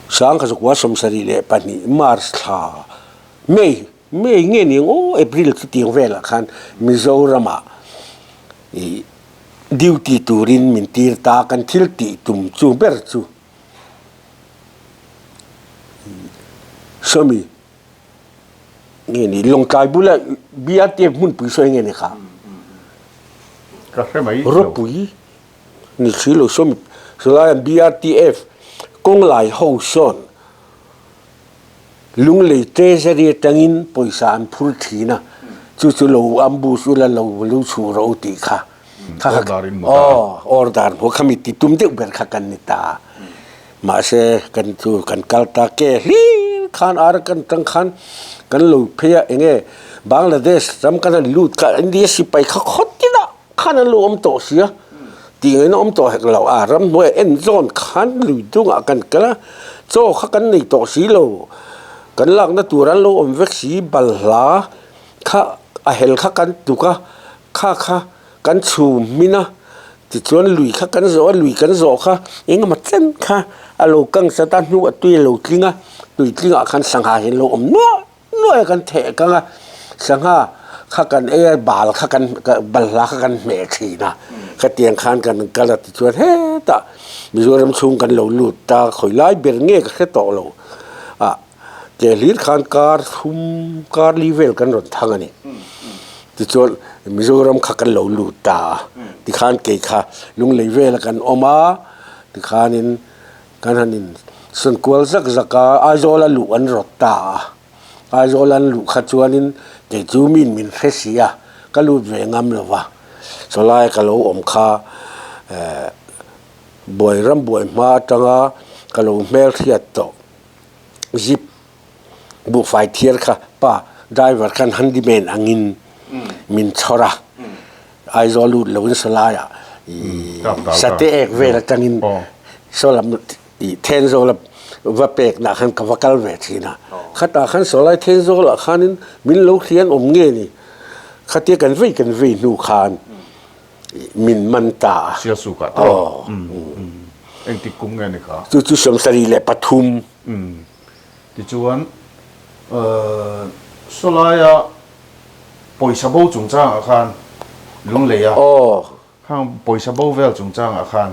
1972 March thla, May, May nge ni ang aw, April chutiang velah khan Mizoramah ih duty turin min tir ta, kan thil tih tum chu ber chu sawmi nge ni Lawngtlai bula BRTF hmunpui sawi nge ni kha? Ka hre mai lo. Ropui ni thli lo sawmi sawlai BRTF kawnglai ho sawn Lunglei Treasury atangin pawisa an phur thin a, chu chu lo ambush ula lo lo chhuh rawh u tih kha. Kha kha Order in hmu ta a. Aw, order hmu kha mi ti tum deuh ber kha kan ni ta. Mahse kan chu kan kal ta ke hlir khan Arakan tang khan kan lo phei a enge Bangladesh ram kan han lut kha India sipai kha khawt tinah khan an lo awm tawh sia tih ngaihna awm tawh hek lo a ramhnuai en zawn khan lui dungah kan kal a chaw kha kan nei tawh si lo kan lakna tur an lo awm vek si balhla kha a hel kha kan tuk a kha kha kan chhum hmin a tichuan lui kha kan zawh a lui kan zawh kha engemaw chen kha a lo kang chat a hnuah tui a lo tling a tui tlingah khan sangha hi an lo awm nuah Nuai kan theh kang a, sangha kha kan ei a, bal kha kan balhla kha kan hmeh thin a, khatiang khan kan kal a tichuan hetah Mizoram chhung kan lo lut ta, khawi lai ber nge ka hre tawh lo a, ke hlir khan kar thum kar li vel kan rawn thang a ni. Tichuan Mizoram kha kan lo lut ta a, tikhan kei kha lunglei vela kan awm a, tikhanin Kan han in sawn kual zak zak a, Aizawl a luh an rawt ta a, Aizawl an luh kha chuanin kei chu min min hre si a, ka lut ve ngam lo va, chawlai ka lo awm kha eh buai ram buai hma atanga ka lo hmel hriat tawh zip Buhfai thiar kha pa driver khan handyman angin min chhawr a, Aizawl lut loin sawlaiah sate ek vel atangin sawlam Thenzawl va pekna khan ka va kal ve thin a, khatah khan sawlai Thenzawlah khanin min lo hlian awm nge ni, khatia kan vei kan vei hnu khan min man ta a. Sialsukah tawh engtik kum nge ni kha? Chu chu 73. Tichuan, sawlaia pawisa bo chungchangah khan Lunglei a khang pawisa bo vel chungchangah khan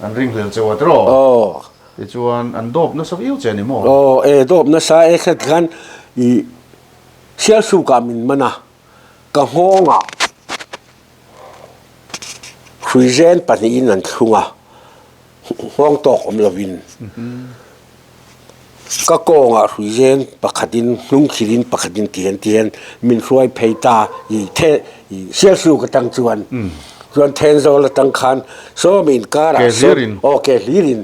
an ringhlel cheu a tiraw? Tichuan, an dawp nasa viau che a ni maw? Aw, e dawp nasa e khat khan i Sialsukah min man a, ka nghawngah hruizen pahnihin an thlung a. Nghawng tawk awm lovin ka kawngah hruizen pakhatin hnung thilin pakhatin ti hian ti hian min hruai phei ta i the i Sialsuk atang chuan chuan Thenzawl atang khan sawm inkarah Ke hlirin aw ke hlirin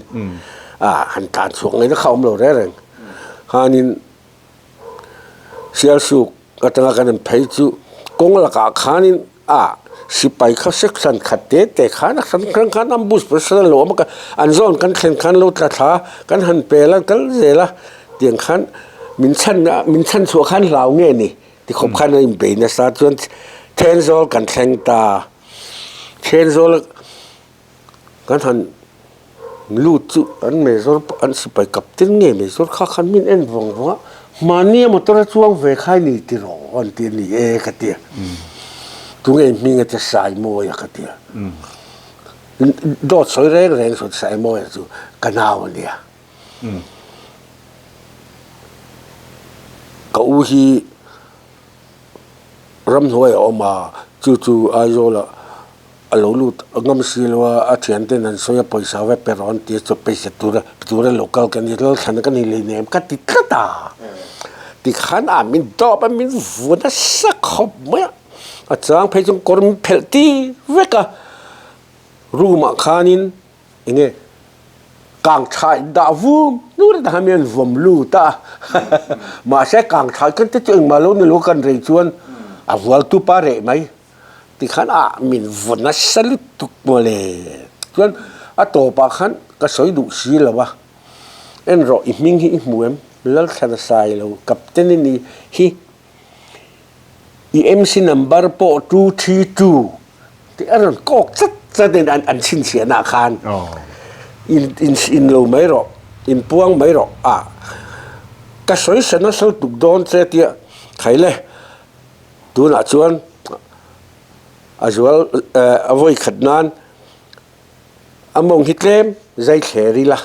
a han tlan chhuak ngaihna kha awm lo reng reng khanin Sialsuk atanga kan han phei chu kawng lakah khanin a sipai kha section khat te te khan a hran hran khan ambush pasal an lo awm a an zawn kan thlen khan lo tla thla kan han pel a kal zel a tiang khan min chhan min chhan chhuah khan hlau nge ni tikhawp khan a inbei nasa chuan Thenzawl kan thleng ta Thenzawl Kan han lut chu an major an sipai captain nge major kha khan min en vawng vawng a, mahni a motor a chuang ve khai ni ti rawh an ti a ni e ka ti a, tunge hming a che Saimawia ka ti a, dawt sawi reng reng sawn Saimawia chu ka nau a nia, ka u hi ramhnuai a awm a, chu chu Aizawl ah A lo lut a ngam si lo a, a thianten an sawi a, pawisa va pe rawh an ti a, chaw pawisa tura tura lo kal ka ni, lalthlan ka ni lei nem ka ti tlat a. Tikhan a min dawp a, min vu nasa khawp mai a, a chang phei chuan kawr min phelh tir vek a, room ah khanin eng nge kang tha in dah vum nur a khan mian vawm lut a, mahse kang tha kan te chu engmah lo ni lo kan rei chuan a vual tu pa reh mai. Tikhan ah min vaw nasa lutuk mawle. Chuan a tawpah khan ka sawi duh si lo a, en rawh i hming hi i hmu em? Lalthlana sai lo captain i ni hi i MC number pawh 232 tih a rawn kawk chat chat in an chhinchhiahna ah khan in in lo mai rawh. Inpuang mai rawh a, ka sawi sa nasa lutuk dawn che tia Khaile tunah chuan a zual a vawi khat nan a mawng hi tlem zai thler ila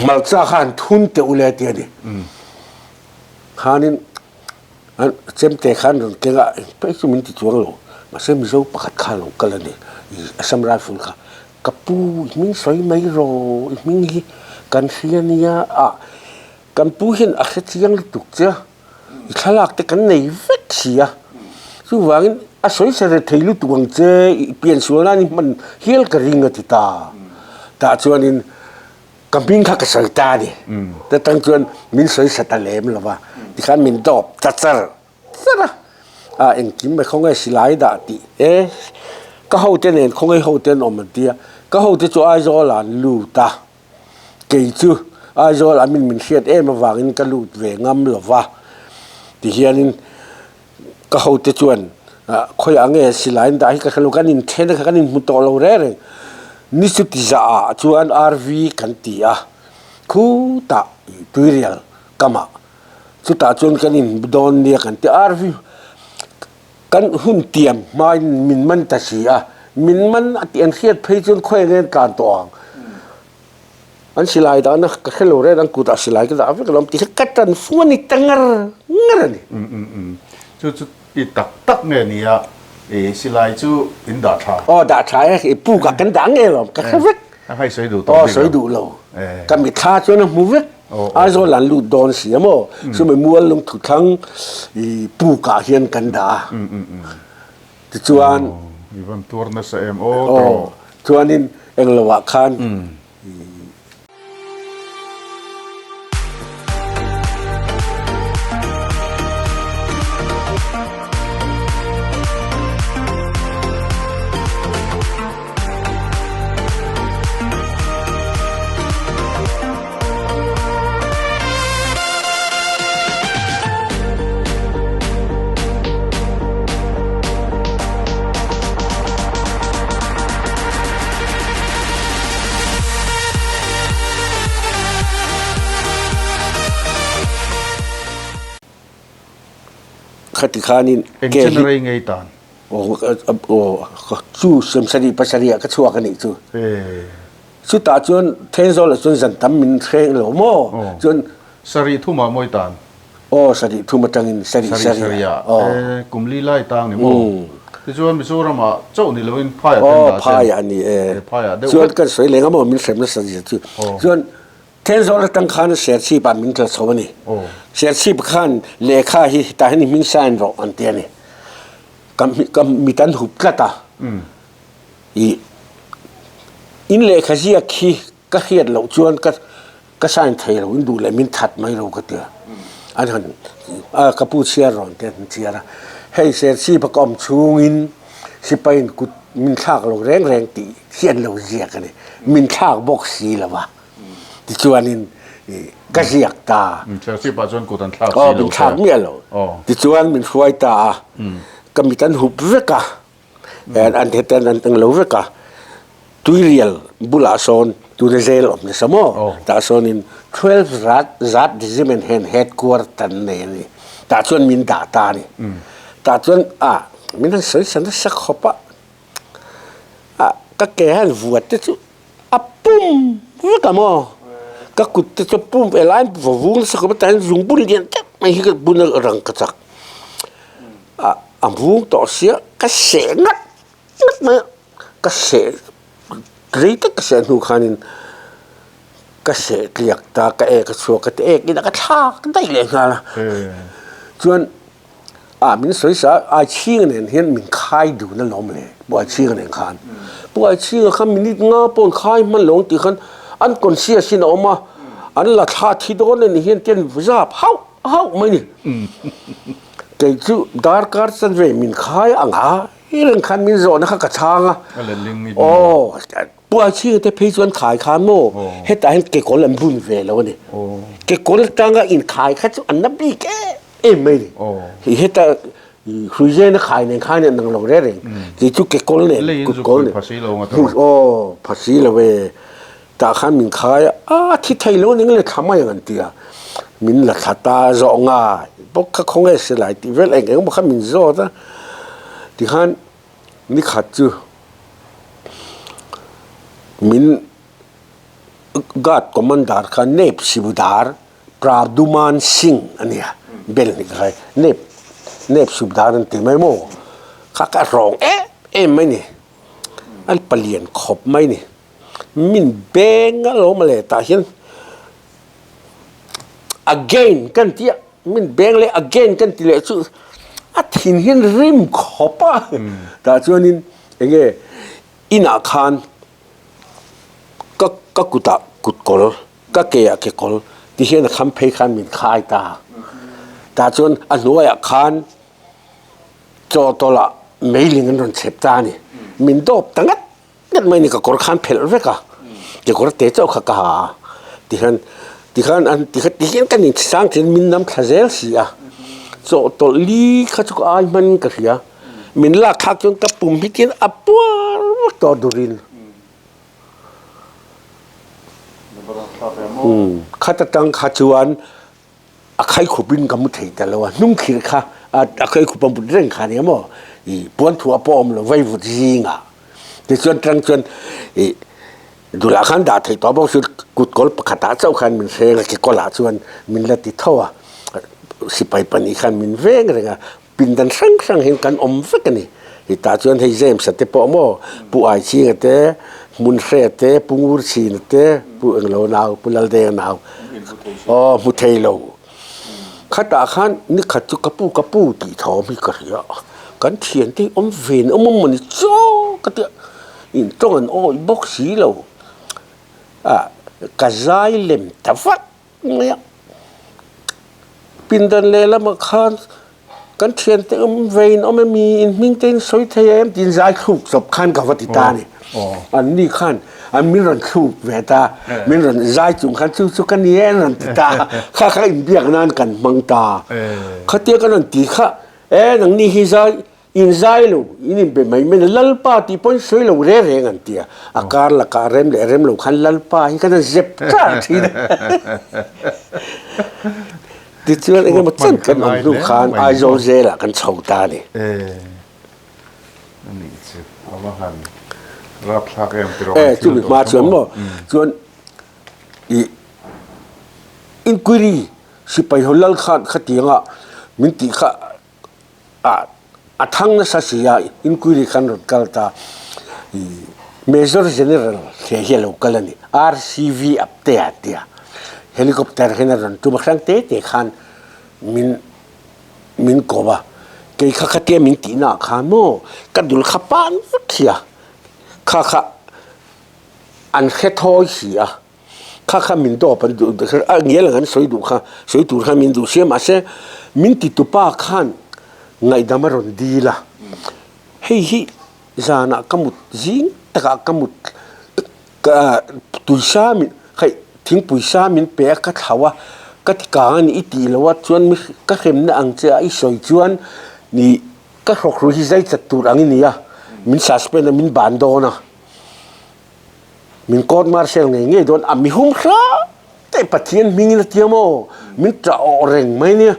hmarcha kha han thun teh ule tia ni khanin An chemte khan rawn keng a, engpawh chu min ti chuang lo. Mahse Mizo pakhat kha a lo kal a ni, i Assam Rifle kha. Ka pu, i hming sawi mai rawh, i hming hi kan hria nia. Ah, kan pu hian a hre chiang lutuk che a, i thlalak te kan nei vek si a. Chuvangin a sawi sa re thei lutuk ang che, i piansual nan i hman hial ka ring a ti ta. Tah chuanin Ka hming kha ka sawi ta a ni. Ta tang chuan min sawi sa ta lem lo va, tikhan min dawp ta char char a. A engkim mai khawngaih silai dah tih e, ka hote nen khawngaih hote an awm an ti a, ka hote chu Aizawl ah an lut a, kei chu Aizawl ah min min hriat em avangin ka lut ve ngam lo va, tihianin Ka hote chuan khawiah nge silai an dah hi ka hre lo, kan inthen a kha kan inhmu tawh lo reng reng. Ni chu ti zah ah chuan RV kan ti a, khutah tuirial kamah chutah chuan kan inhmu dawn nia kan ti a, RV kan hun tiam hmain min man ta si a, min man a tih an hriat phei chuan khawiah nge an tlan tawh ang. An silai dahna ka hre lo reng an kutah silai ka dah vek alawm tih kha ka tan fung a ni ta ngar ngar a ni. Chu chu i tak tak nge nia i silai chu in dah tha? Aw dah tha e, i pukah kan dah nge alawm ka hre vek. A hai sawi duh tawh bik lo. Aw sawi duh lo. Ka mitthla chuan a hmu vek. Aizawl an lut dawn si a maw? Chumi mual lung thuthlang i pukah hian kan dah a. Tichuan. I van tuar nasa em aw tawh. Chuanin englo ah khan Khati khanin Eng chen rei ngei tan? Aw, chu sawmsarih pasarih ah ka chhuak a nih chu. Chutah chuan Thenzawl ah chuan zan tam min hreng lo maw? Chuan Sarih thum ah mawi tan? Aw, sarih thum atangin sarih sarih ah. Aw. Kum li lai tang ni maw? Tichuan Mizoram ah chauh ni loin phai ah ten dah Aw, phai ah ni e. Phai ah deuh Chuan kan sawi leng a maw min hrem nasa zia chu. Chuan Thenzawl atang khan Serchhip ah min tla chho a ni. Serchhip khan lehkha hi tah hian i hming sign rawh an ti a ni. Ka mit an hup tlat a. I in lehkha ziak hi ka hriat loh chuan ka ka sign thei lo in duh leh min that mai lo ka ti a. An han a ka pu chhiar rawn te an chhiar a. Hei Serchhip a ka awm chhungin sipaiin kut min thlak lo reng reng tih hi an lo ziak a ni. Min thlak bawk si lo va. Tichuanin ka ziak ta. Serchhip ah chuan kut an thlak si lo. Aw min thlak miah lo. Tichuan min hruai ta a. Ka mit an hup vek a. An heten an eng lo vek a, tuirial bulah sawn tuna jail awm nasa maw? Tah sawnin 12 zat zat regiment hian headquarter an nei a ni. Tah chuan min dah ta a ni. Tah chuan a min han sawi sa nasa khawp a, a ka ke han vuat te chu a pum vek a maw? Ka kut te chu a pum ve lai va vung nasa khawp a, tah hian zungbun lian tak mai hi ka bun a rang ka chak. A vung tawh sia ka seh ngat ngat mai a, ka seh rei tak ka seh hnu khanin ka seh tliak ta ka ek a chhuak ka ti ek in a ka thlak daih leh nghal a chuan ah min sawi sa a Aichhinga nen hian min khai dun alawm le Pu Aichhinga nen khan Pu Aichhinga kha minute nga pawh an khai hman lo ang tih khan an conscious in a awm a an la thla thi dawn a ni hian tian zap hauh hauh mai ni. Kei chu darkar chanve min khai ang a, i reng khan min zawhna kha ka chhang a. Aw, Puaichhinga te phei chuan khai khan maw, hetah hian kekawl an bun ve lo a ni. Kekawl atanga inkhai kha chu an na bik em em mai ni. Heta. Hruizen a khai nen khai nen nang lo re reng. Kei chu kekawl nen kutkawl nen. Aw phasi lo e. Tah khan min khai a, a thi thei lo ning le thla mai ang an ti a. Min la thla ta zawh ngai bawk kha khawnge silai tih vel eng eng emaw kha min zawt a. Tikhan nikhat chu min guard commander kha nep sibudar Praduman Singh a nia, bel ni ka khai, nep nep subdar an ti mai maw, kha ka rawng em em mai ni, a palian khawp mai ni, min beng a lo mawle tah hian again kan ti a, min beng leh again kan ti leh chu a thin hian rim khawp a, tah chuanin enge inah khan ka ka kutah kutkawl ka ke ah kekawl ti hian a kham phei khan min khai ta. Tah chuan a hnuaiah khan chawhtawlh ah meiling an rawn chhep ta a ni. Min dawp ta ngat ngat mai a ni ka kawr khan phelh vek a, kekawr te chauh kha ka ha a. Tikhan tikhan an tikhan tihian kan insang thin min nam thla zel si a. Chawhtawlh li kha chu ka ai hman in ka hria. Min lak thlak chuan ka pum hi tian a puar vak tawh durin. Khat atang kha chuan a khaikhup in ka mu thei ta lo a, hnung khir kha a khaikhup a mut reng kha nia maw, ih puanthuah pawh a awm lo vaivut zingah tichuan tang chuan ih dulah khan dah theih tawh bawk chu kutkawl pakhatah chauh khan min hreng a kekawlah chuan min la ti tho a, sipai pahnih khan min veng reng a. Pindan hrang hrang hian kan awm vek a ni. Hetah chuan hei James-a te pawh maw, Pu Aichhinga te, Hmunhre te, Pu Ngurchhina te, Pu Englo nau, Pu Laldenga nau, aw hmu thei lo. Khatah khan nikhat chu ka pu ka pu tih thawm hi ka hria a, kan thiante hi awm ve in awm awm maw ni chaw ka tia, intawng an awih bawk si lo. Ah ka zai lem ta vak. Mai a, pindan lehlamah khan kan thiante awm ve in awm emi in hming te in sawi thei em tiin zai thluk chawp khan ka va ti ta a ni. An ni khan an min rawn thluk ve ta, min rawn zai chung khan chu chu ka ni e an rawn ti ta, kha kha inbiak nan kan hmang ta. Khatia kan rawn ti kha e nangni hi zai In zai lo, in inbe mai mai a, Lalpa tih pawhin sawi lo reng reng an ti a, a kar lakah rem leh rem lo khan Lalpa hi khan a zep tlar thin a. Tichuan engemaw chen kan awm hnu khan Aizawl zelah kan chho ta a ni. E, chumi hma chuan maw, chuan i inquiry sipai ho lal khan khatianga min tih kha ah a thang nasa si a inquiry khan rawn kal ta i Major General hle hi a lo kal a ni RCV Apte a tia helicopter hian a rawn tum a hrang te te khan min min kawp a kei kha khatia min tihna ah khan maw ka dul kha pan vek hi a kha kha an hre thawi si a. Kha kha min dawp an duh a ngial ang an sawi duh kha sawi tur khan min duh sia mahse min ti tupa khan ngaihdam a rawn dil a hei hi zanah ka mut zing takah ka mut ka tuisa min hei thingpui sa min pe a ka thlau a ka ti kang a ni i tih loh a chuan mi ka hremna ang che a i sawi chuan ih ka hrawk ru hi zai chat tur ang i ni a min suspend a min ban dawn a. Min court martial ngei ngei dawn a mi hum hram te Pathian hmingin a tia maw min tah awh reng mai nia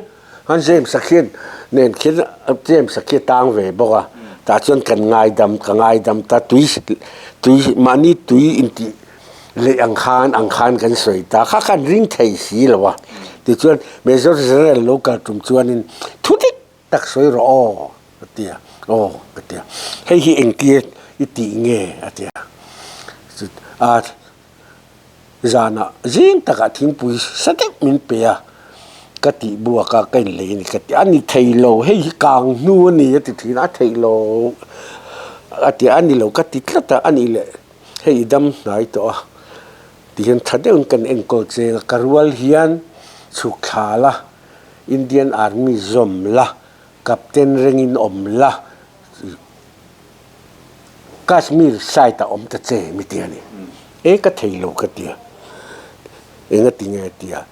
han James a khian nen khian James a khi a tang ve bawk a tah chuan kan ngaidam ka ngaidam ta tui tui mahni tui intih leh ang khan ang khan kan sawi ta kha khan ring thei si lo a tichuan Major General lo kal tum chuanin thu dik Tak sawi rawh aw a ti a, aw ka ti a, hei hi engtia i tih nge a ti a, a zanah zing takah thingpui sa deuh min pe a, ka tih buak a ka inlei a ni ka ti a, a ni thei lo hei hi kang hnu a ni a ti thin a, a theih lo a ti a, a ni lo ka ti tlat a, a nih leh hei i dam hnai tawh a tihian tha deuhin kan enkawl cheng a, ka rual hian chhuk thla la. Indian Army zawm la, Captain rengin awm la, Kashmir side ah awm ta che mi ti a ni. E ka thei lo ka ti a, enga ti nge ti a,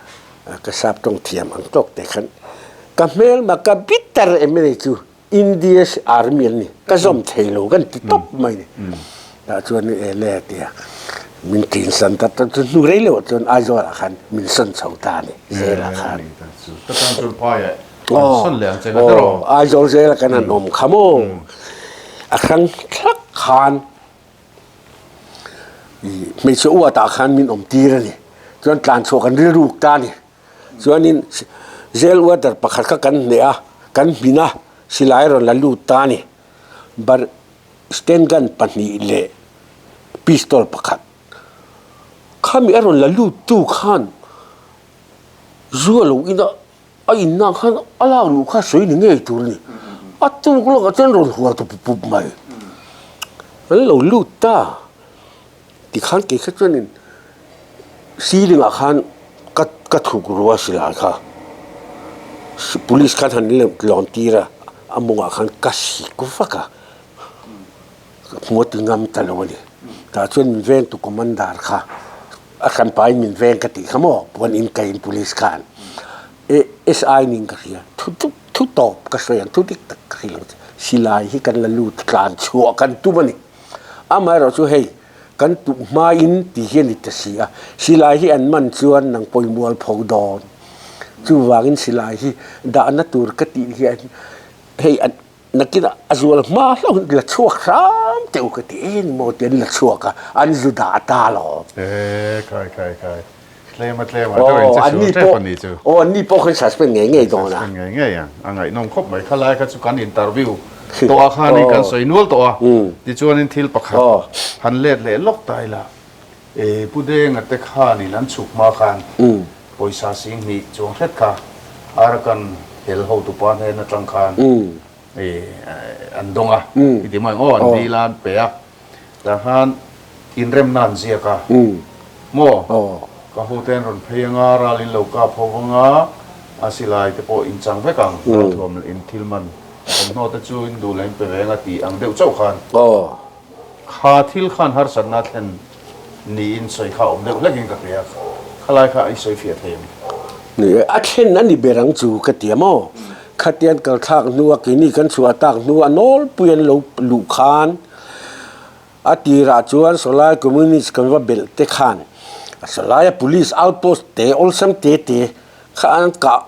ka sap tawng thiam ang tawk te khan ka hmelma ka bitter em a ni chu. India Army an ni, ka zawm thei lo kan ti tawp mai ni. Tah chuan e le a ti a, min ṭin san ta ta chu hnu rei loh chuan Aizawl ah khan min sawn chho ta a ni, zel ah khan. Aw, Aizawl zel a kan han awm kha maw, a hrang thlak khan hmeichhe uat ah khan min awm tir a ni. Chuan tlan chhuah kan rilruk ta a ni. Chuanin jail warder pakhat kha kan hneh a, kan hmin a, silai a rawn la lut ta a ni. Bar stand gun pahnih leh pistol pakhat. Khami a rawn la lut tu khan zu a lo in a, a inna khan a lak luh kha sawi ni ngei tur a ni. A tuk lawkah chuan rawn hual ta pup pup mai. An lo lut ta. Tikhan kei kha chuanin ceiling ah khan ka ka thuk ru a silai kha police khan han lawn tir a a mawngah khan ka sik vak a ka hmu a ti ngam ta lo a ni tah chuan min veng tu commander kha a hranpa in min veng ka tih kha maw puan in kaiin police khan SI ning ka hria thu thu tawp ka sawi ang thu dik tak ka hrilh ang che silai hi kan la lut tlan chhuah kan tum a ni. Amaherawh chu hei kan tuh hmain ti hi a ni ta si a, silai hi an man chuan nang pawimawh pho dawn. Chuvangin silai hi dahna tur ka tih hian hei nakinah a zual hma hlauhin la chhuak hram teh u ka ti engmaw ti an la chhuak a, an zu dah ta alawm. Ee khai khai khai. Tlem a tlem a deuh in che sual tep a ni chu. Aw an ni pawh khan suspend ngei ngei dawn a. Suspend ngei ngei ang. A ngaihnawm khawp mai. Khalai kha chu kan interview tawh ah khanin kan sawi nual tawh a. Tichuanin thil pakhat han let leh lawk ta ila. Pu Denga te khanin an chhuk hma khan pawisa singhnih chuang hret kha Arakan hel hotupa hnen atang khan an dawng a. I ti mai ang aw an dil a an pe a. Tah khan inremna an ziak a, maw? Ka hote an rawn phei anga, ral in lo kap ho anga, a silai te pawh in chang vek ang, ralthuam in thil man thawmhnaw te chu in duh leh in pe ve anga tih ang deuh chauh khan kha thil khan harsatna thlen niin sawi kha awm deuh hlekin ka hria, khalai kha i sawi fiah thei em? Ni e, a thlen a ni ber ang chu ka ti a maw? Khatian kalthlak hnua keini kan chhuah tak hnua nawlpui an lo luh khan A tirah chuan sawlai communist kan va belh te khan sawlaia police outpost te awlsam te te kha an kah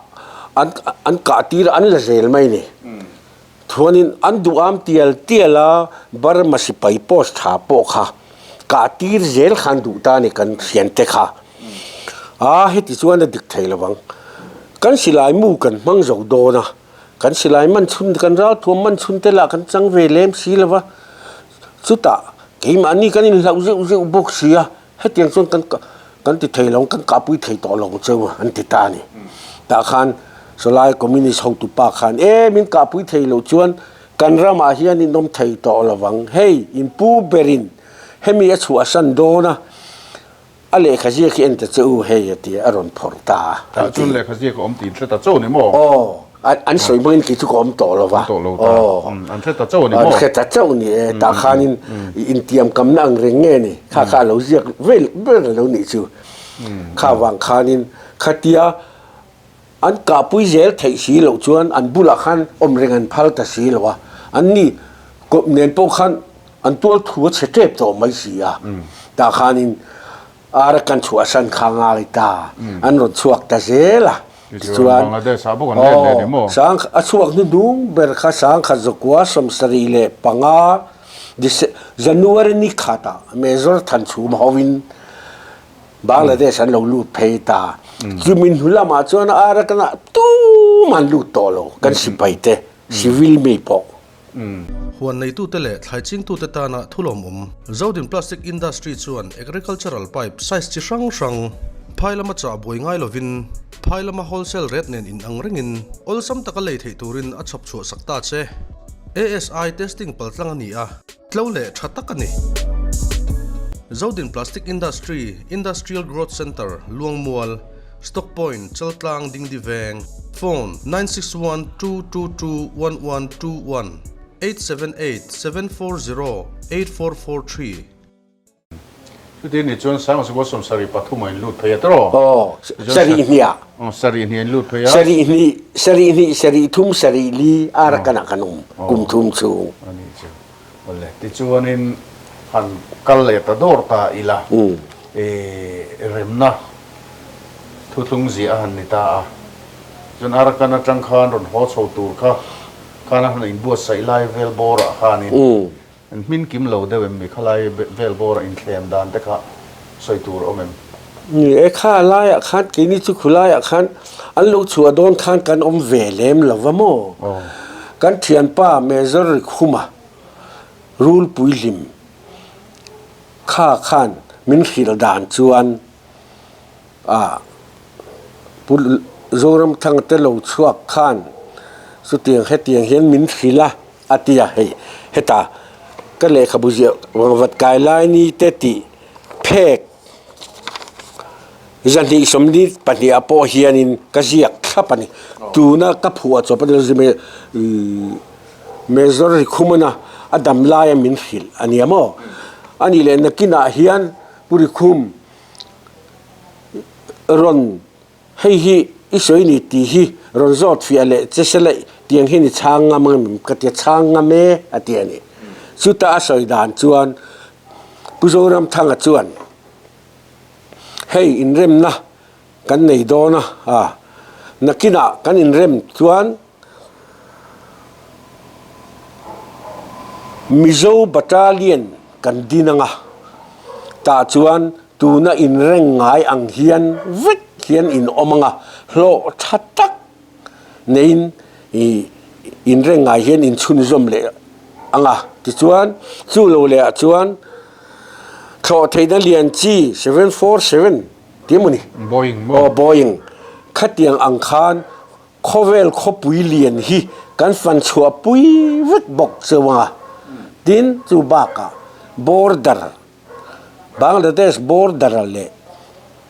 an an kah tir a an la zel mai ni. Chuanin an duham tial tial a Burma sipai post tha pawh kha kah tir zel khan duh ta a ni kan thian te kha. A heti chuan a dik thei lo ang. Kan silai mu kan hmang zo dawn a. Kan silai man chhun, kan ralthuam man chhun te lah kan chang ve lem si lo va, chutah keimahni kan inhlauh zeuh zeuh bawk si a, hetiang chuan kan kan ti thei lo, kan kahpui thei tawh lo cheu a, an ti ta a ni. Tah khan sawlai Communist hotupa khan, E, min kahpui thei loh chuan kan ramah hian in awm thei tawh lo vang, hei in pu berin hemi a chhuahsan dawn a, A lehkha ziak hi en ta che u hei a ti a, a rawn phawrh ta a. Tah chuan lehkha ziak a awm tih hre ta chauh ni maw? Aw, an sawi hmangin kei chu ka awm tawh lo va. Awm tawh lo ta. An hre ta chauh a ni maw? An hre ta chauh ni e, tah khanin intiamkamna ang reng nge ni, kha kha a lo ziak vel ber a lo nih chu. Kha vang khanin khatia an kahpui zel theih si loh chuan an bulah khan awm reng an phal ta si lo a, an ni kawp nen pawh khan an tual thu a chhe tep tawh mai si a, tah khanin Arakan chhuahsan kha ngai ta, an rawn chhuak ta zel a, tichuan aw sang a chhuak hnuhnung ber kha sangkhat zakua 75 January ni khatah Major Thanchhum hovin Bangladesh an lo lut phei ta. Chumi hnu lamah chuan Arakan-ah tumah an lut tawh lo, kan sipai te, civil mi pawh. Huan neitute leh thlai chingtute tana thulawmawm Zodin Plastic Industry chuan agricultural pipe size chi hrang hrang phai lama chah buai ngai lovin phai lama wholesale rate nen inang rengin awlsam taka lei theih turin a chhawp chhuah sak ta che. ASI testing paltlang a ni a. Tlo leh tha tak a ni. Zodin Plastic Industry, Industrial Growth Centre, Luangmual, Stock Point, Chaltlang, Dingdi Veng, Phone, 9612221121, 8787408443. Chuti ni chuan Sangzua 73 a in lut phei a tawh. Aw, sarih hnih ah. Aw, sarih hnih a in lut phei a. Sarih hnih, sarih hnih, sarih thum, sarih li Arakan ah kan um kum thum chung. A nih chu. Awle, tichuanin han kal leh ta dawr ta ila, i remna thuthlung ziah a han ni ta a. Chuan Arakan atang khan rawn haw chho tur kha khan a han inbuatsaih lai vel bawrah khanin An hmin kim lo deuh em mi khalai vel bawra inthlem dan te kha sawi tur a awm em? Ni e, kha laiah khan keini chu khulaiah khan an lo chhuah dawn khan kan awm ve lem lo va maw? Kan thianpa Major Rikhuma Rulpui hlim kha khan min hrilh dan chuan a Pu Zoramthanga te lo chhuak khan chutiang hetiang hian min hrilh a. A ti a, hei heta ka lehkhabu ziah vangvat kai lai ni te tih phek 242 ah pawh hianin ka ziak thlap a ni. Tuna ka phuah chawp a ni lo, Major Rikhumana a dam laia min hrilh a nia maw? A nih leh nakinah hian Pu Rikhum rawn Hei hi i sawi ni tih hi rawn zawt fiah leh che se laih tiang hian i chhang ngam ang em ka ti a, chhang ngam e a ti a ni. Chuta a sawi dan chuan Pu Zoramthanga chuan hei inremna kan nei dawn a, nakinah kan inrem chuan Mizo Battalion kan din anga, tah chuan tuna inreng ngai ang hian vek hian in awm anga, hlawh tha tak neiin ih inreng ngai hian in chhunzawm leh anga, tichuan chu lo leh ah chuan thlawh theihna lian chi 747 tih emaw ni? Boeing maw? Aw Boeing, khatiang ang khan Khawvel khawpui lian hi kan fan chhuah pui vek bawk cheu ang a, tin chu bakah border, Bangladesh border leh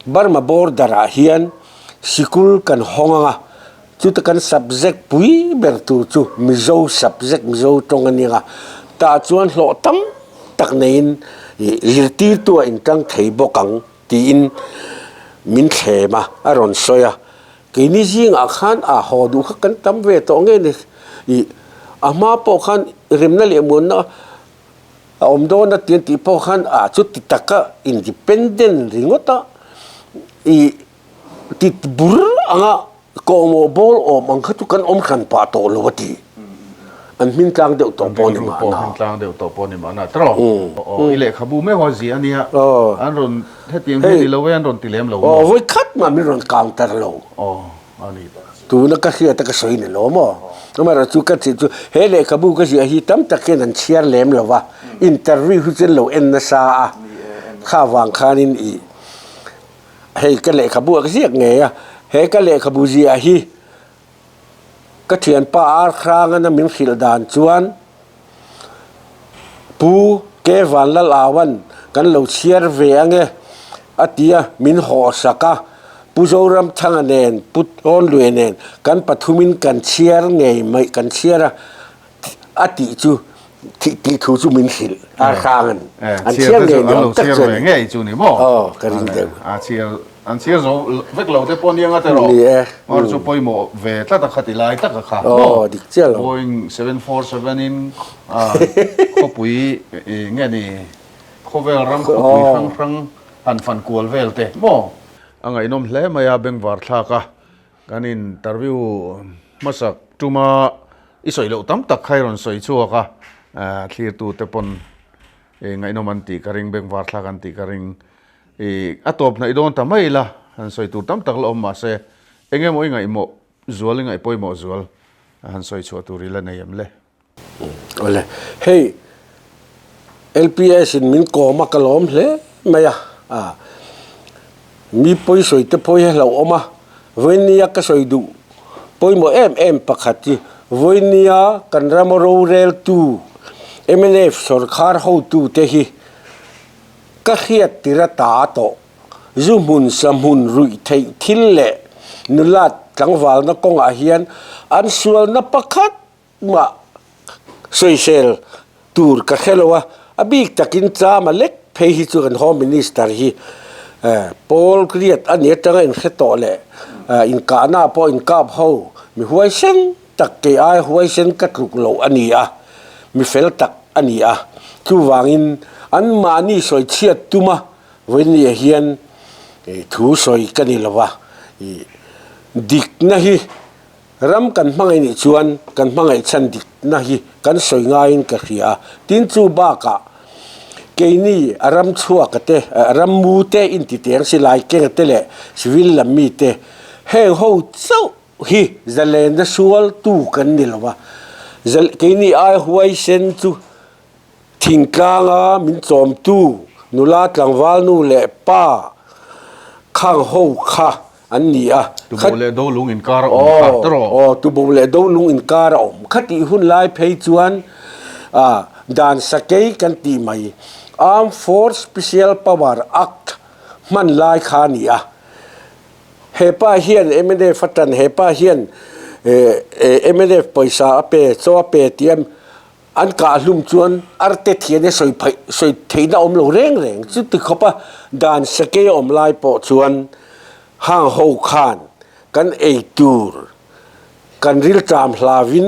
Burma border ah hian sikul kan hawng ang a, chuta kan subject pui ber tur chu Mizo subject, Mizo tawng a nia, tah chuan hlawh tam tak neiin zirtirtu a intang thei bawk ang tiin min thlem a, a rawn sawi a. Keini zingah khan a haw duh kha kan tam ve tawh nge ni? Ih, a hma pawh khan remna leh muanna a awm dawn a ti an tih pawh khan a chuti taka independent ringawt a, ih, ti bur anga kawhmawh bawl awm ang kha chu kan awm hran pah tawh lo a ti. An hmin tlang deuh tawh pawh ni mahna. An hmin tlang deuh tawh pawh ni mahna. Tawh. I lehkhabu meuh a zia a nia. An rawn hetiang hi ni lo e an rawn ti lem lo maw? Aw, vawi khat mah min rawn counter lo. Aw, a ni tak chu. Tuna ka hriat a ka sawi ni lo maw? Amaherawh chu ka chih chu he lehkhabu ka ziah hi tam tak hian an chhiar lem lo va, interview hi chu an lo en nasa a, kha vang khanin i hei ka lehkhabu a ka ziak ngei a, he ka lehkhabu ziah hi Ka thianpa Ar Hrangana min hrilh dan chuan Pu Ke Vanlal-auan kan lo chhiar ve ange a ti a, min hawh sak a. Pu Zoramthanga nen, Pu Tawnlue nen kan pathumin kan chhiar ngei mai, kan chhiar a, a tih chu tih thu chu min hrilh a hrang an chhiar ngei ni awm tak chu a ni. Chu ni maw? Aw ka ring deuh. A chhiar an chhiar zo vek lo te pawh nia nga te rawh. Ni e. Mar chu pawimawh ve tlat a khati lai tak a kha. Aw dik chiah lo. Boeing 747 in khawpui nge ni khawvel ram khawpui hrang hrang han fan kual vel te maw? A ngaihnawm hle mai a bengvar thlak a. Kan interview hmasak tuma i sawi loh tam tak kha i rawn sawi chhuak a, thlirtute pawn ngaihnawm an tih ka ring, bengvar thlak an tih ka ring. I a tawp hnaih dawn ta mai ila, han sawi tur tam tak la awm mahse eng emaw i ngaihmawh zual, i ngaih pawimawh zual han sawi chhuah tur i la nei em le? Awle, hei LPS in min kawm a ka lawm hle mai a, a mi pawi sawi te pawh hi a hlauhawm a, vawinia ka sawi duh pawimawh em em pakhat hi vawinia kan rama roreltu mnf sawrkhar hotu te hi ka hriat tir a ta tawh, zu hmun sa hmun ruih theih thil leh nulat tlangvalna kawngah hian an sualna pakhat Mah sawisel tur ka hre lo a, a bik takin chama lek phei hi chu kan Home Minister hi pawl riat a ni atanga inhre tawh leh inkahna ah pawh inkap ho mi huaisen tak kei ai huaisen ka tluk loh a ni a, mi fel tak a ni a. Chuvangin anmahni sawi chhiat tuma vawinia hian thu sawi ka ni lo va, dikna hi Ram kan hmangaih nih chuan kan hmangaih chhan dikna hi kan sawi ngaiin ka hria a, tin chu bakah keini a ram chhuaka te, ram mu te intiteng silai kenga te leh civil lam mi te heng ho chauh hi zalenna sualtu kan ni lo a, keini ai huaisen chu Thingtlanga min chawmtu nula tlangval nu leh pa khang ho kha an ni a. Tubo leh Dolung inkar a awm kha ta rawh. Aw, Tubo leh Dolung inkar a awm kha tih hun lai phei chuan dan sakei kan tih mai Armed Force Special Power Act hman lai kha a ni a. He pa hian mnf a tan, he pa hian mnf pawisa a pe, chaw a pe tih a An kah hlum chuan arte thian hi sawi phaih sawi theihna awm lo reng reng. Chuti khawpa dan sakei a awm lai pawh chuan hang ho khan kan ei tur kan rilṭam hlavin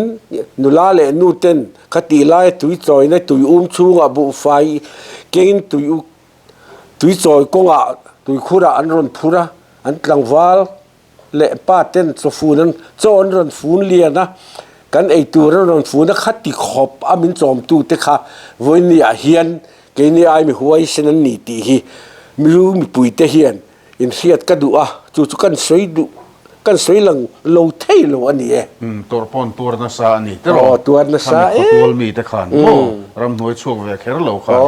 nula leh nu ten khatih laia tui chawina tui um chhungah buhfai kengin tui tui chawi kawngah tuikhurah an rawn phur a, an tlangval leh pa ten chaw fun an chaw an rawn fun lian a, kan ei tur an rawn fun a, khati khawp a min chawmtu te kha vawiin ah hian keini ai mi huaisen an ni tih hi milu mipui te hian inhriat ka duh a, chu chu kan sawi duh kan sawi lang lo thei lo a ni e. Umm tawrh pawn tuar nasa a ni tiraw? Aw tuar nasa e. Khami khawtual mi te khan maw ramhnuai chhuak ve kher lo khan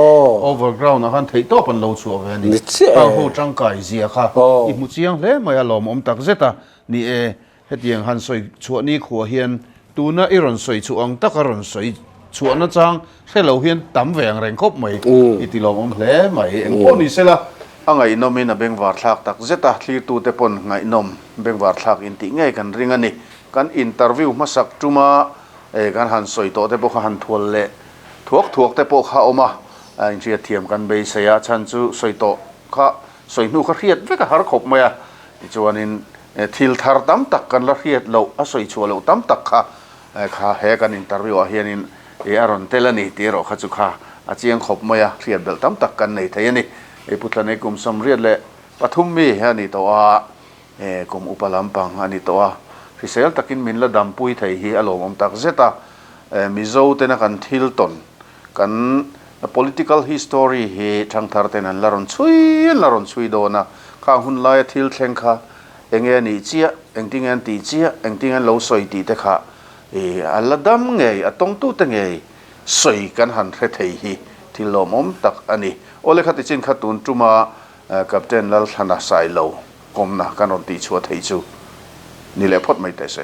overground ah khan theihtawp an lo chhuah ve a ni. Ni chiah e. Hang ho tangkai zia kha i hmu chiang hle mai a lawmawm tak zet a ni e. Hetiang han sawi chhuah ni khuah hian tuna i rawn sawi chhuah ang taka rawn sawi chhuah nachang hre lo hian tam ve ang reng khawp mai i ti lawmawm hle mai. Engpawh ni sela a ngaihnawmin a bengvar thlak tak zet a, thlirtute pawn ngaihnawm bengvar thlak intih ngei kan ring a ni. Kan interview hmasak tuma kan han sawi tawh te pawh kha han thual leh thuak thuak te pawh kha a awm a, inhriatthiam kan beisei a, chhan chu sawi tawh kha sawi hnu kha hriat vek a har khawp mai a, tichuanin thil thar tam tak kan la hriat loh a sawi chhuah loh tam tak kha kha he kan interview ah hianin a rawn tel a ni tih erawh kha chu kha a chiang khawp mai a, hriat belh tam tak kan nei thei a ni. Pu Thlanei kum 33 mi a ni tawh a, kum upa lampang a ni tawh a, hrisel takin min la dampui thei hi a lawmawm tak zet a, Mizo tena kan thil tawn kan political history hi thangthar ten an la rawn chhui an la rawn chhui dawn a, khang hun laia thil thleng kha enge a nih chiah, engtinge an tih chiah, engtinge an lo sawi tih te kha a la dam ngei, a tawngtute ngei sawi kan han hre thei hi thil lawmawm tak a ni. Awle kha tichin kha tun tuma Captain Lalthlana Sailo kawmna kan rawn tihchhuah theih chu ni leh phawt mai teh se.